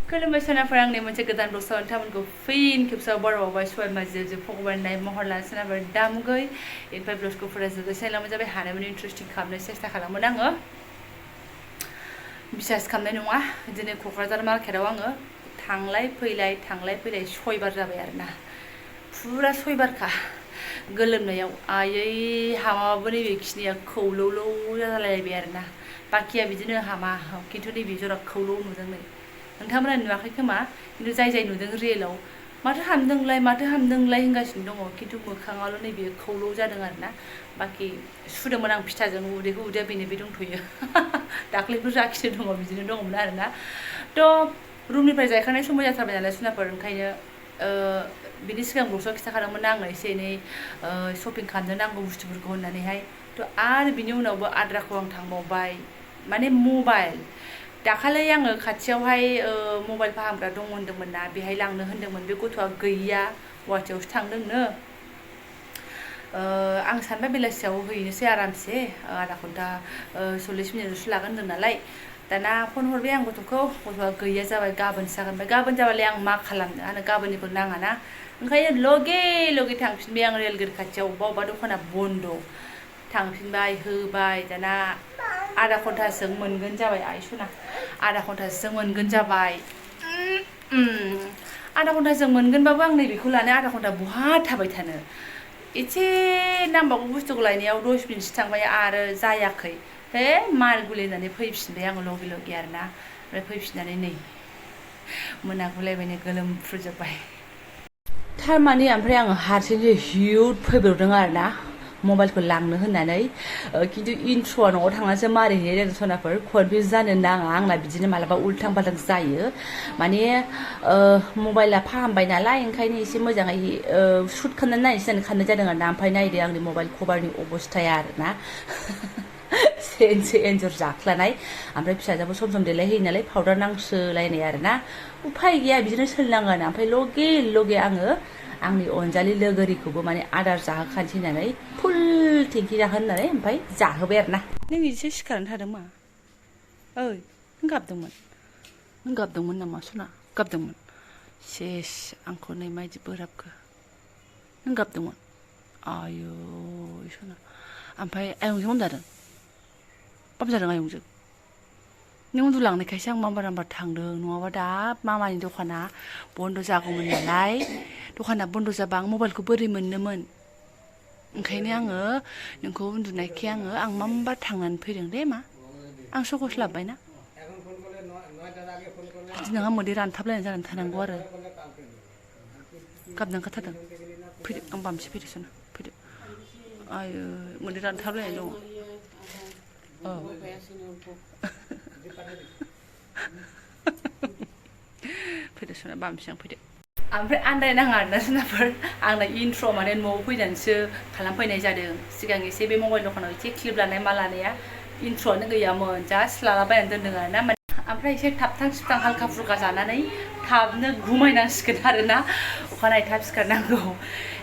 खुलुमबाय सोनाफोर आंनि मोनसे गोदान ब्लगआव नोंथांमोनखौ फिन खेबसेयाव बरावबाय सबाय माजिजों फगबारनाय महर लाना सोनाफोर दामगै इनिफ्राय ब्लगखौ फरायजोबोसै लामा जाबाय हानायमानि इन्टारेस्टिं खालामनो सेस्था खालामोन आङो बिसास खालामनाय नङा दिनै क'क्राझार मार्केटआव आङो थांलाय फैलाय सयबार जाबाय आरोना फुरा सयबारखा गोलोमनायाव आयै हामाबो नैबेखिनिया खौलौलौ जालायलायबाय आरोना बाखिया बिदिनो हामा खिन्थु नैबे जरा खौलौ नुदों नै नोंथांमोना नुवाखै खोमा खिन्थु जाय नुदों रियेलाव माथो हामदोंलाय होनगासिनो दङ खिन्थु मोखाङावल' नैबे खौलौ जादों आरोना बाखि सुदोंमोन आं फिथाजों उदैया बेनो बे दंथ'यो दाख्लैफोर जाखिनो दङ बिदिनो दङमोन आरोना थ' रुमनिफ्राय जायखांनाय समाव जाथारबाय नालाय सुनाफोर ओंखायनो बिनि सिगां ब्लगआव खिन्थाखादोंमोन आंनो एसे एनै शपिं खालामनो नांगौ बुस्थुफोरखौ होननानैहाय थ' आरो बिनि उनावबो आद्राखौ आं थांबावबाय माने मबाइल दाखालै आङो खाथियावहाय मबाइल फाहामग्रा दं होनदोंमोन ना बेहाय लांनो होनदोंमोन बे गथ'आ गैया गुवाहाटियावसो थांदोंनो आं सानबाय बेलासियाव हैनोसै आरामसे आधा घन्टा 40 मिनिटसो लागोन होनदों नालाय दाना फन हरबाय आं गथ'आ गैया जाबाय गाबोनसो जागोन ओमफ्राय गाबोन जाबालाय आं मा खालामनो आंनो गाबोननिखौ नाङाना ओंखायनो लगे थांफिनबाय आं रेलगेट खाथियाव अबेबा दखाना बन्द' थांफिनबाय होबाय दाना आधा घन्टासो मोनगोन जाबाय आइसना आधा घन्टासो मोनगोन जाबाय आधा घन्टासो मोनगोनबाबो आं नैबेखौ लानो आधा घन्टा बहा थाबाय थानो एसे नांबावगौ बुस्थुखौ लायनायाव 10 मिनिटसो थांबाय आरो जायाखै हे मार गुलिनानै फैफिनबाय आङो लगे आरोना ओमफ्राय फैफिननानै नै मोनागुलायबायनो गोलोमफ्रुजोब्बाय थारमाने ओमफ्राय आङो हारसिंसो हिउट फैब्रबदों आरोना मबाइलखौ लांनो होननानै खिन्थु इन्ट्र'आ न'आव थांनासो मारै हैयो सनाफोर कनफिउज जानो नाङा आंना बिदिनो मालाबा उल्थां फाल्थां जायो माने मबाइला फाहामबाय नालाय ओंखायनो एसे मोजाङै शुट खालामनानै नायनोसै होननानै खालामनाय जादों आरोना ओमफ्राय नायदो आंनि मबाइल कभारनि अबस्थाया आरोना एन्जर जाख्लानाय ओमफ्राय फिसाजोबो सम देलायहोयो नालाय पाउडार नांसोलायनाय आरोना उफाय गैया बिदिनो सोलिनाङो आरो ओमफ्राय लगे आङो आंनि अनजालि लोगोरिखौबो माने आदार जाहोखानोसै होननानै फुल टेंकि जाहोन होननानै ओमफ्राय जाहोबाय आरोना नों इदिसो सिखारनानै थादों मा ओइ नों गाबदोंमोन नामा सना गाबदोंमोन सेस आंखौ नै मायदि बोराबखो नों गाबदोंमोन आयौ सना ओमफ्राय आयंजों हमजादों बामजादों आयंजों नों उन्दुलांनायखायसो आं माम्बार थांदों नङाबा दा मामानि दखाना बन्द' जागौमोन नालाय दखाना बन्द' जाबा आं मबाइलखौ बोरै मोननोमोन ओंखायनो आङो नोंखौ उन्दुनायखाय आं माम्बार थांनानै फैदों दे मा आं सकस लाबोबायना बिदि नोंहा मोदै रानथाबलायनाय जानानै थानांगौ आरो गाबनो ओंखारथारदों फैदो आं बामसि फैदो सना फैदो आयो मोदै रानथाबलायनाय दङ औ फैदो सना बामसि आं फैदो ओमफ्राय आन्दायनाङा आरोना सोनाफोर आंना इन्ट्र' माने न'आव फैनानैसो खालामफैनाय जादों सिगां एसे बे मबाइल दखानाव एसे क्लिप लानाय मा लानाया इन्ट्र'आनो गैयामोन जास्ट लालाबायनानै दोनदों आरोना ओमफ्राय एसे थाबथां सिबथां हाल्का फुल्का जानानै थाबनो घुमायनांसिगोन आरोना अखानायै थाब सिखारनांगौ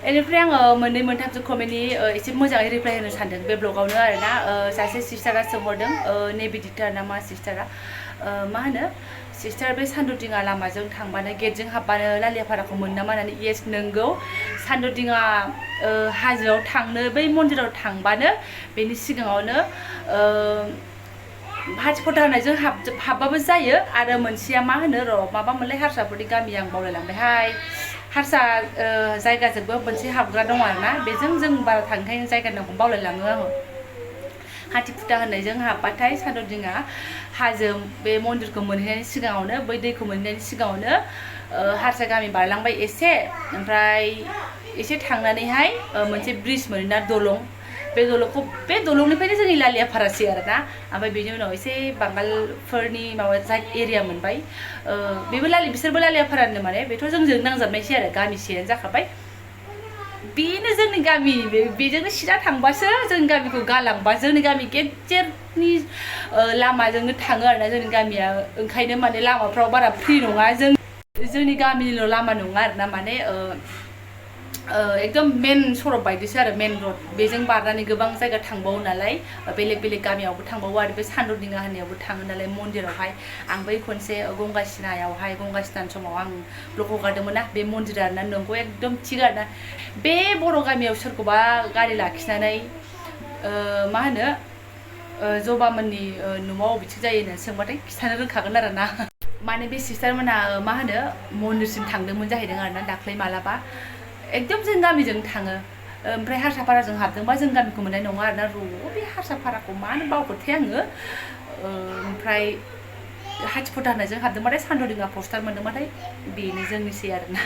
बेनिफ्राय आङो मोननै मोनथामसो कमेन्टनि एसे मोजाङै रिप्लाय होनो सानदों बे ब्लगावनो आरोना सासे सिस्टारा सोंहरदों नेभिडिक्टार ना मा सिस्टारा मा होनो सिस्टार बे सान्दुदिङा लामाजों थांबानो गेटजों हाबबानो लालियाफाराखौ मोनो नामा होननानै येस नोंगौ सान्दुदिङा हाजोआव थांनो बै मन्दिराव थांबानो बेनि सिगाङावनो हाथिखटा होननायजों हाबबाबो जायो आरो मोनसेया मा होनो र' माबा मोनलाय हारसाफोरनि गामि आं बावलायलांबायहाय हारसा जायगाजोंबो मोनसे हाबग्रा दं आरोना बेजों जों बारा थांखायनो जायगानि नामखौ बावलायलाङो आङो हाथिखटा होननायजों हाबबाथाय सान्दुदिङा हाजो बे मन्दिरखौ मोनहैनायनि सिगाङावनो बै दैखौ मोनहैनायनि सिगाङावनो हारसा गामि बारलांबाय एसे ओमफ्राय एसे थांनानैहाय मोनसे ब्रिज मोनोना दलं बे दलंनिफ्रायनो जोंनि लालियाफारासै आरोना ओमफ्राय बेनि उनाव एसे बांगालफोरनि माबा एरिया मोनबाय बिसोरबो लालियाफारानो माने बेथ' जोंजों नांजाबनायसै आरो गामिसेयानो जाखाबाय बेनो जोंनि गामि बेजोंनो सिदा थांबासो जोंनि गामिखौ गालांबा जोंनि गामि गेजेरनि लामाजोंनो थाङो आरोना जोंनि गामिया ओंखायनो माने लामाफ्राव बारा फ्रि नङा जोंनि गामिनिल' लामा नङा आरोना माने एकदम मेन सरब बायदिसो आरो मेन रड बेजों बारनानै गोबां जायगा थांबावो नालाय बेलेग बेलेग गामियावबो थांबावो आरो बे सानदरदिङा होननायावबो थाङो नालाय मन्दिरावहाय आं बै खनसे गंगासिनायावहाय गंगासिनानि समाव आं ब्लग हगारदोंमोन ना बे मन्दिरा आरोना नोंगौ एकदम थिग आरोना बे बर' गामियाव सोरखौबा गारि लाखिनानै मा होनो जबामोननि न'आव अबेथिं जायो होननानै सोंबाथाय खिथानो रोंखागोन आरो ना माने बे सिस्टारमोना मा होनो मन्दिरसिम थांदोंमोन जाहैदों आरोना दाख्लै मालाबा एकदम जों गामिजों थाङो ओमफ्राय हारसापाराजों हाबदोंबा जों गामिखौ मोननाय नङा आरोना बे हारसापाराखौ मानो बावखोथाय आङो ओमफ्राय हाथिफुटा होननायजों हाबदोंबाथाय सानदरदिङा पस्टार मोनदोंबाथाय बेनो जोंनिसै आरोना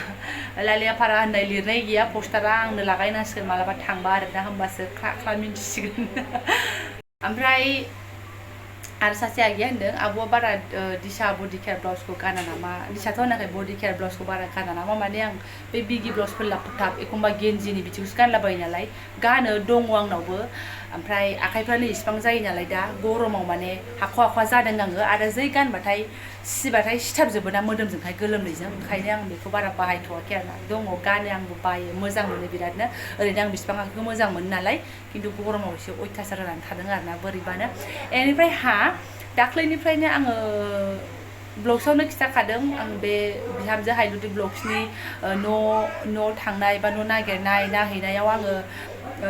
लालियापारा होननाय लिरनाय गैया पस्टारा आंनो लागायनांसिगोन मालाबा थांबा आरोना होमबासो ख्ला ख्ला मिन्थिसिगोन ओमफ्राय आरो सासे आगैया होनदों आब'आ बारा दिसा बडि केयार ब्लाउसखौ गाना नामा दिसाथ' होनाखै बडि केयार ब्लाउसखौ बारा गाना नामा माने आं बे बिगि ब्लाउसफोर लाबथाब एखमबा गेन्जिनि बिदिखौसो गानलाबायो नालाय गानो दङ आंनावबो ओमफ्राय आखाइफ्रानो इसिबां जायो नालाय दा गरमाव माने हाखवा हाखवा जादों आङो आरो जै गानबाथाय सिबाथाय सिथाबजोबो ना मोदोमजोंहाय गोलोमदैजों ओंखायनो आं बेखौ बारा बाहायथ'वाखै आरोना दङ गानो आंबो बायो मोजां मोनो बिरादनो ओरैनो आं बिसिबां आखाइखौ मोजां मोनो नालाय खिन्थु गरमाव एसे अयथासार जानानै थादों आरोना बोरैबानो बेनिफ्राय दाख्लैनिफ्रायनो आङो ब्लग्सआवनो खिथाखादों आं बे बिहामजो हायलुदि ब्लग्सनि न' थांनाय बा न' नागिरनाय नाहैनायाव आङो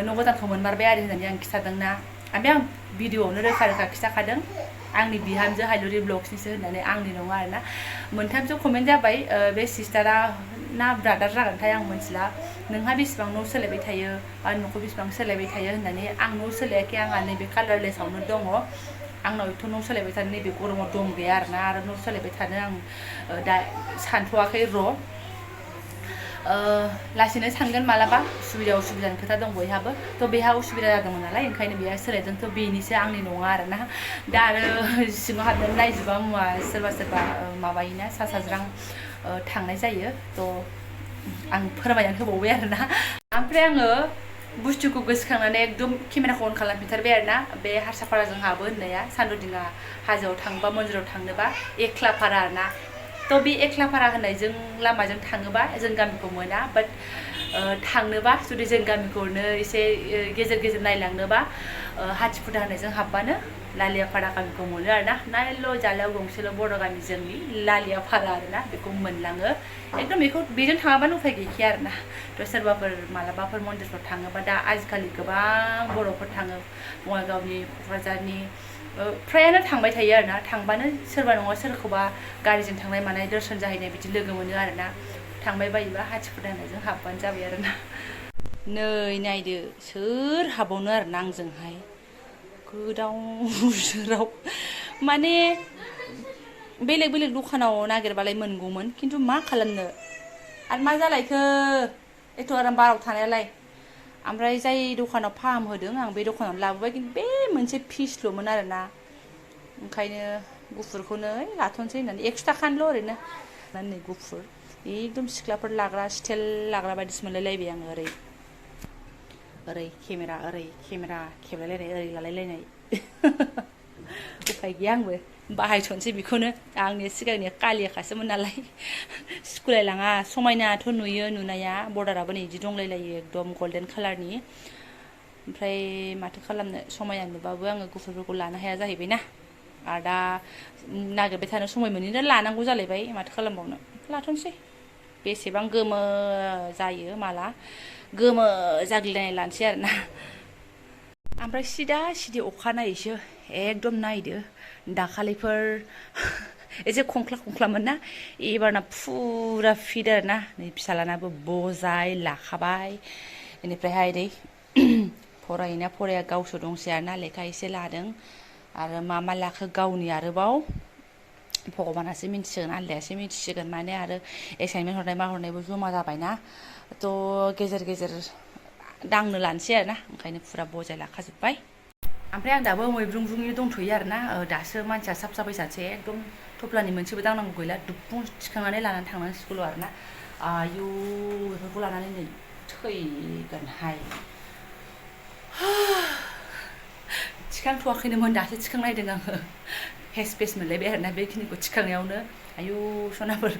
न' गोदानखौ मोनमारबाय आरो होननानै आं खिथादोंना ओमफ्राय आं भिडिअआवनो रोखा रोखा खिथाखादों आंनि बिहामजो हायलुदि ब्लग्सनिसो होननानै आंनि नङा आरोना मोनथामसो कमेन्ट जाबाय बे सिस्टारा ना ब्रादार जागोनथाय आं मिथिला नोंहा बेसेबां न' सोलायबाय थायो बा न'खौ बेसेबां सोलायबाय थायो होननानै आं न' सोलायाखै आंहा नैबे कालारलेसावनो दङ आंनाव एथ' न' सोलायबाय थानो नैबे गरमाव दम गैया आरोना आरो न' सोलायबाय थानो आं दा सानथ'वाखै लासैनो सानगोन मालाबा उसुबिदानि खोथा दं बयहाबो थ' बेहा उसुबिदा जादोंमोन नालाय ओंखायनो बेहा सोलायदों थ' बेनिसो आंनि नङा आरोना दा आरो सिङाव हाबनानै नायजोबा मुवा सोरबा माबायोना सा साज्रां थांनाय जायो थ' आं फोरमायनानै होबावबाय आरोना ओमफ्राय आङो बुस्थुखौ गोसोखांनानै एकदम केमेराखौ अन खालामफिनथारबाय आरोना बे हारसापाराजों हाबो होननाया सानदरदिङा हाजोआव थांबा मन्दिराव थांनोबा एख्लापारा आरोना थ' बे एख्लापारा होननायजों लामाजों थाङोबा जों गामिखौ मोना बाट थांनोबा जुदि जों गामिखौनो एसे गेजेर गेजेर नायलांनोबा हाथिफुटा होननायजों हाबबानो लालियापारा गामिखौ मोनो आरोना नायल' जालायाव गंसेल' बर' गामि जोंनि लालियापारा आरोना बेखौ मोनलाङो एकदम बेजों थाङाबानो उफाय गैखाया आरोना थ' सोरबाफोर मालाबाफोर मन्दिरफ्राव थाङोबा दा आजिखालि गोबां बर'फोर थाङो बङाइगावनि क'क्राझारनि फ्रायानो थांबाय थायो आरोना थांबानो सोरबा नङा सोरखौबा गारिजों थांनाय मानाय दर्शन जाहैनाय बिदि लोगो मोनो आरोना थांबाय बायोबा हाथिफुटा होननायजों हाबबानो जाबाय आरोना नै नायदो सोर हाबावनो आरोना आंजोंहाय गोदाव सोराव माने बेलेग बेलेग दखानाव नागिरबालाय मोनगौमोन खिन्थु मा खालामनो आरो मा जालायखो एथ' आराम बाराव थानायालाय ओमफ्राय जाय दखानाव फाहामहोदों आं बे दखानाव लाबोबाय खिन्थु बे मोनसे फिसल'मोन आरोना ओंखायनो गुफुरखौनो लाथ'नोसै होननानै 100 थाखानिल' ओरैनो नै गुफुर एकदम सिख्लाफोर लाग्रा स्टाइल लाग्रा बायदिसो मोनलायलायबाय आङो ओरै केमेरा खेबलायलायनाय ओरै लालायलायनाय उफाय गैया आंबो बाहायथ'नोसै बेखौनो आंनि सिगांनि कालियाखासोमोन नालाय सुखुलायलाङा समायनाथ' नुयो नुनाया बर्डाराबो नै बिदि दंलायलायो एकदम गल्डेन कालारनि ओमफ्राय माथो खालामनो समायना नुबाबो आङो गुफुरफोरखौ लानो हाया जाहैबायना आरो दा नागिरबाय थानो समाय मोनैनो लानांगौ जालायबाय माथो खालामबावनो लाथ'नोसै बेसेबां गोमो जायो माला गोमो जाग्लिलायनाय लानोसै आरोना ओमफ्राय सिदा अखानायैसो एकदम नायदो दाखालिफोर एसे खंख्लामोन ना एबारना फुरा फिट आरोना नै फिसालानाबो बजाय लाखाबाय बेनिफ्रायहाय दै फरायोना फराया गावसो दंसै आरोना लेखा एसे लादों आरो मा लाखो गावनि आरोबाव भगबानासो मिन्थिसिगोन आलदायासो मिन्थिसिगोन माने आरो एसाइनमेन्ट हरनाय मा हरनायबो जमा जाबायना थ' गेजेर दांनो लानोसै आरोना ओंखायनो फुरा बजाय लाखाजोब्बाय ओमफ्राय आं दाबो मैब्रुंब्रुंनि दंथ'यो आरोना दासो मानसिया साफ साफाय जानोसै एकदम थफ्लानि मोनसेबो दांनांगौ गैला दुब्बुं थिखांनानै लानानै थांनांसिगौल' आरोना आयु बेफोरखौ लानानै नै थैगोनहाय थिखांथ'वाखैनोमोन दासो थिखांनायदों आङो हेस मोनलायबाय आरोना बेखिनिखौ थिखांनायावनो आयु सनाफोर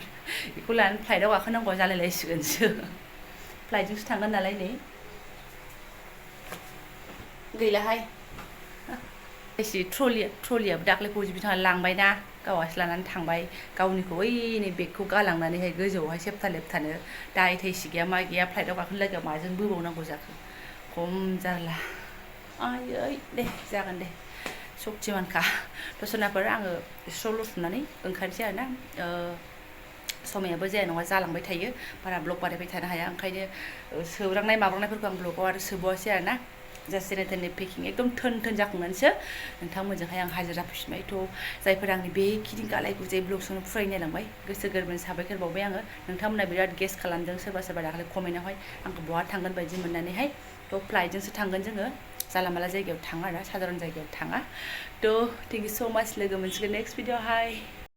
बेखौ लानानै फ्लाइटआव गाखोनांगौ जालायलायसिगोनसो फ्लाइटजोंसो थांगोन नालाय नै गैलाहाय एसे ट्रलियाबो दाख्लै फौजि बिथाङा लांबायना गावहासो लानानै थांबाय गावनिखौ ओइ नै बेगखौ गालांनानैहाय गोजौआवहाय सेबथा लेबथानो दाय थाइसि गैया मा गैया फ्लाइटआव गाखोनो लागोया माजों बोबावनांगौ जाखो खम जारला आयै दे जागोन दे सक्तिमानखा दसनाफोर आङो स्र' लुफुनानै ओंखारनोसै आरोना समायाबो जाया नङा जालांबाय थायो बारा ब्लग बानायबाय थानो हाया ओंखायनो सोब्रांनाय माब्रांनायफोरखौ आं ब्लगाव आरो सोबावासै आरोना जास्ट जेने थेने पेकिं एकदम थोन जाखांनानैसो नोंथांमोनजोंहाय आं हाजिरा फैफिनबाय थ' जायफोर आंनि बेखिनि गालाय गुजाय ब्लग संनो फरायनो नायलांबाय गोसो गोरबोनि साबायखर बावबाय आङो नोंथांमोना बिराद गेस खालामदों सोरबा दाखालि कमेन्टआवहाय आंखौ बहा थांगोन बायदि मोननानैहाय थ' फ्लाइटजोंसो थांगोन जोङो जाला माला जायगायाव थाङा आरोना साधारन जायगायाव थाङा थ' थेंक इउ स' माच लोगो मोनसिगोन नेक्स्ट भिडिअ'आवहाय